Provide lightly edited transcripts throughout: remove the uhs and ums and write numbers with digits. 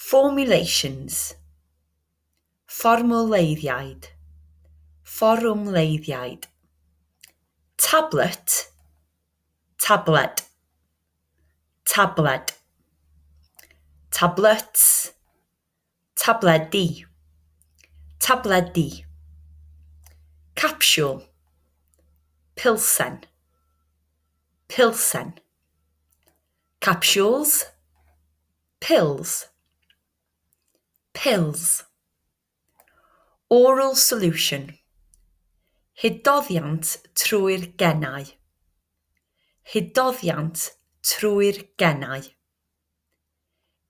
Formulations, fformwleiddiaid, fforwmleiddiaid. Tablet, tabled, tabled. Tablets, tabledi, tabledi. Capsiwl, pilsen, pilsen. Capsules, pills, pills. Oral solution, hydoddiant trwy'r genau, hydoddiant trwy'r genau.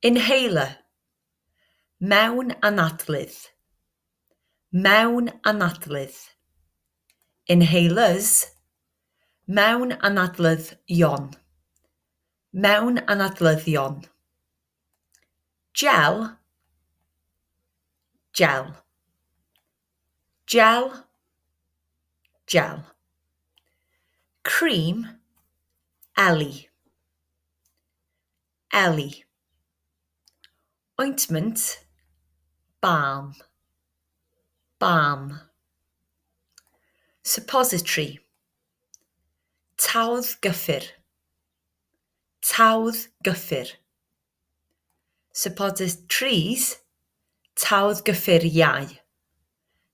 Inhaler, mewn anadlydd, mewn anadlydd. Inhalers, mewn anadlyddion, mewn anadlyddion. Gel, gel, gel, gel. Cream, eli, eli. Ointment, balm, balm. Suppository, tawdd gyffur, tawdd gyffur. Suppositories, tawdd gyffuriau,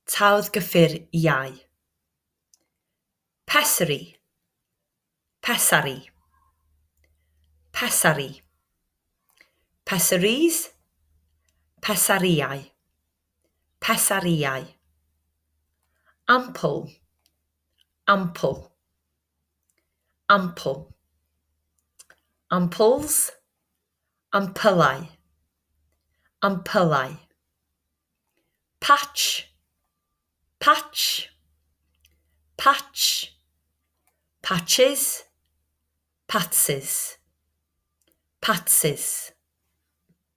tawdd gyffuriau. Pessary, pessary, pessary. Pessaries, pessariau, pessariau. Ample, ample, ample. Amples, ampyllau, ampyllau. Patch, patch, patch. Patches, patses, patses.